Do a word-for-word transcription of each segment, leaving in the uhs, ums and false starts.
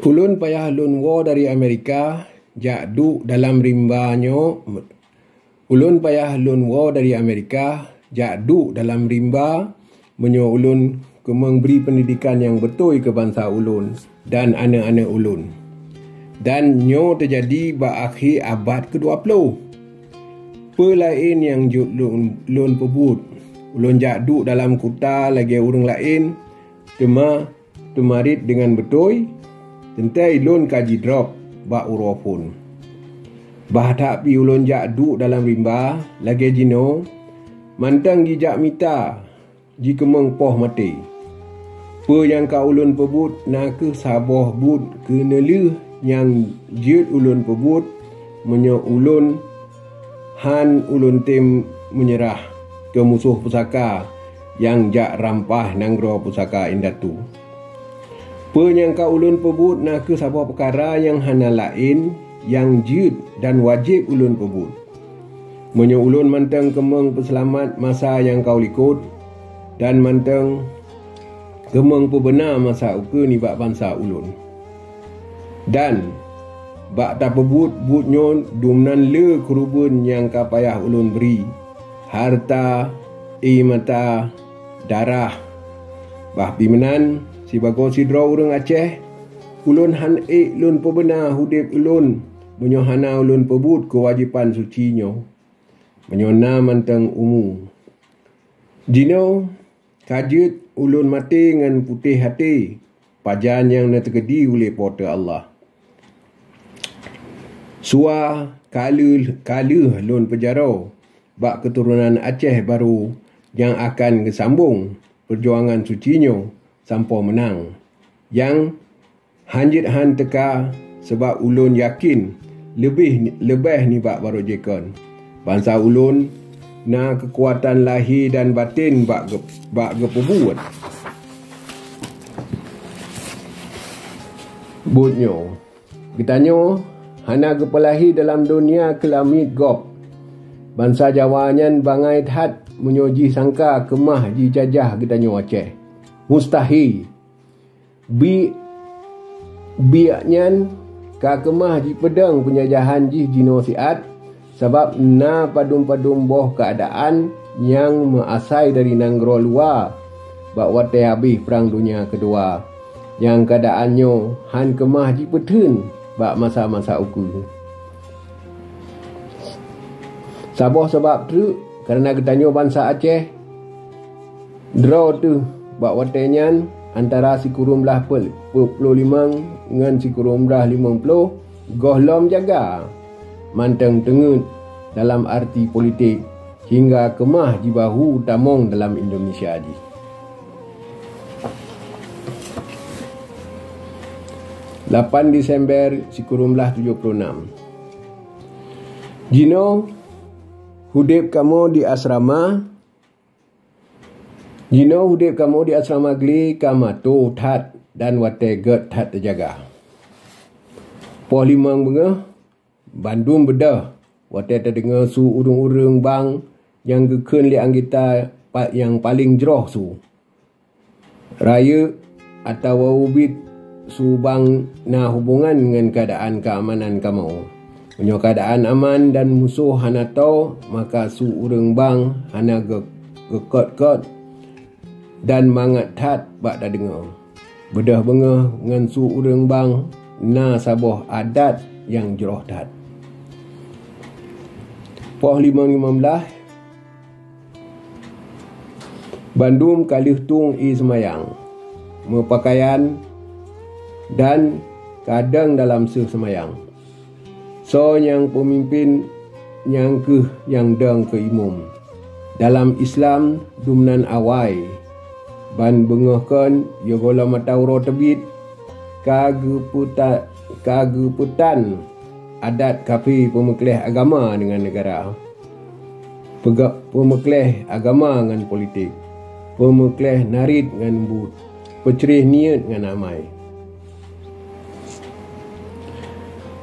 Ulôn payah lôn woe dari Amerika, jak duek dalam rimba nyoe. Ulôn payah lôn woe dari Amerika, jak duek dalam rimba, meunyoe ulôn keumeung bri peundidikan nyang beutôi keu bansa ulôn dan aneuëk-aneuëk ulôn. Dan nyoe teujadi bak akhé abad keudua ploh. Peue laén nyang jeuet lôn, lôn peubuet? Ulôn jak duek dalam kuta lagée ureuëng laén, teuma teumarit deungon beutôi, teuntée lôn ka jidrob bak uroe phon. Bah that pih ulôn jak duek dalam rimba lagée jinoe, mantong jijak mita jikeumeung poh maté. Peue nyang ka ulôn peubuet na kheueh saboh buet keuneulheueh nyang jeuet ulôn peubuet meunyoe ulôn hán ulôn tem meunyeurah keu musoh pusaka nyang jak rampah nanggroe pusaka indatu. Peue nyang ka ulôn peubuet na kheueh saboh peukara nyang hana laén nyang jeuet dan wajéb ulôn peubuet. Meunyoe ulôn mantong keumeung peuseulamat masa nyang ka u likot, dan mantong keumeung peubeuna masa ukeue nibak bansa ulôn. Dan bak tapeubuet buet nyoe dumnan le keureubeuen nyang ka payah ulôn bri, hareuta, ie mata, darah. Bah pih meunan, sibagoe sidroe ureuëng Aceh, ulôn hán ék lôn peubeuna udeb ulôn meunyoe hana ulôn peubuet keuwajéban suci nyoe, meunyoe na mantong umu. Jinoe ka jeuet ulôn maté ngon putéh até, pajan nyang neuteukeudi ulée Po teu Allah. Suwa ka lheueh, ka lheueh lôn peujaroe bak keuturonan Aceh barô nyang akan geusambong peujuangan suci nyoe sampoe meunang. Nyang hán jeuet hán teuka, sabab ulôn yakén leubeh, leubeh nibak barô jih kon. Bansa ulôn na keukuatan lahé dan batén bak geu-, bak geupeubuet buet nyoe. Geutanyoe hana geupeulahé dalam donya keulamiet gob. Bansa Jawa nyan bangai that meunyoe jisangka keumah jijajah geutanyoe Aceh. Mustahé! Bi-, biak nyan ka keumah jipeudong peunjajahan jih jinoe siat, sabab na padum-padum boh keuadaan nyang meuasai dari nanggroe luwa bak watée habéh Prang Donya Keudua, nyang keuadaan nyoe hán keumah jipeutheun bak masa-masa ukeue. Saboh sabab treuk, kareuna geutanyoe bansa Aceh, droe teuh bak watée nyan antara sikureueng blaih peuet ploh limong ngon sikureueng blaih limong ploh gohlom jaga mantong teungeut dalam arti politik hingga keumah jibahu tamong dalam Indonesia jih. Lapan Desember sikureueng blaih tujoh ploh nam. Jinoe udeb kamoe di asrama, jinoe udeb kamoe di asrama glé ka mato that dan watée gét that teujaga. Poh limong beungoh, bandum beudôh watée tadeungoe su ureuëng-ureuëng bang nyang geukheun lé anggota pa-, nyang paleng jroh su. Rayeuk atawa ubit su bang na hubongan ngon keuadaan keuamanan kamoe. Meunyoe keuadaan aman dan musoh hana toe, maka su ureuëng bang hana geu-, geukot-kot dan mangat that bak tadeungoe. Beudôh beungoh ngon su ureuëng bang na saboh adat nyang jroh that. Poh limong limong blaih, bandum ka lheueh tueng ié seumayang, meupakaian, dan ka dong dalam seuh seumayang. Soe nyang peumimpén, nyang kheueh nyang dong keu imum. Dalam Islam, dumnan awai ban beungoh kon, yoh gohlom mata uroe teubiet, ka geupeuta-, ka geupeutan adat kafé peumeukleh agama deungon neugara. Peuga-, peumeukleh agama ngon politik, peumeukleh narit ngon buet, peucreh niet ngon amai.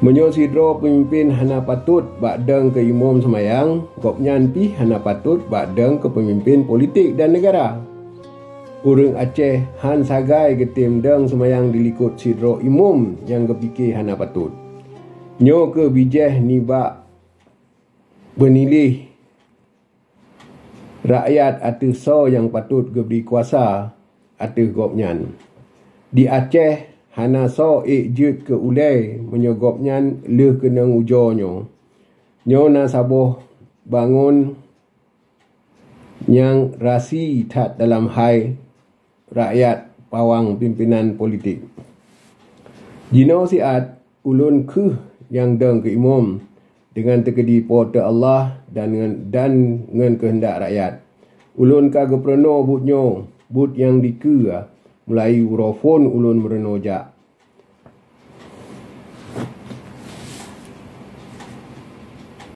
Meunyoe sidroe peumimpén hana patot bak dong keu imum seumayang, gobnyan pih hana patot bak dong keu peumimpén politik dan neugara. Ureuëng Aceh hán sagai geutem dong seumayang dilikot sidroe imum nyang geupike hana patot. Nyoe keuh bijéh nibak beuniléh rakyat ateueh soe nyang patot geubri kuasa ateueh gobnyan. Di Aceh hana soe ék jeuet keu ulée meunyoe gobnyan lheueh keunong ujoe nyoe. Nyoe na saboh bangon nyang rasi that dalam hai rakyat pawang pimpinan politik. Jinoe siat ulôn kheueh nyang dong keu imum deungon teukeudi Po teu Allah dan ngon, dan ngon keuheundak rakyat. Ulôn ka geupeurunoe buet nyoe, buet nyang dikeue mulai uroe phon ulôn meurunoe jak.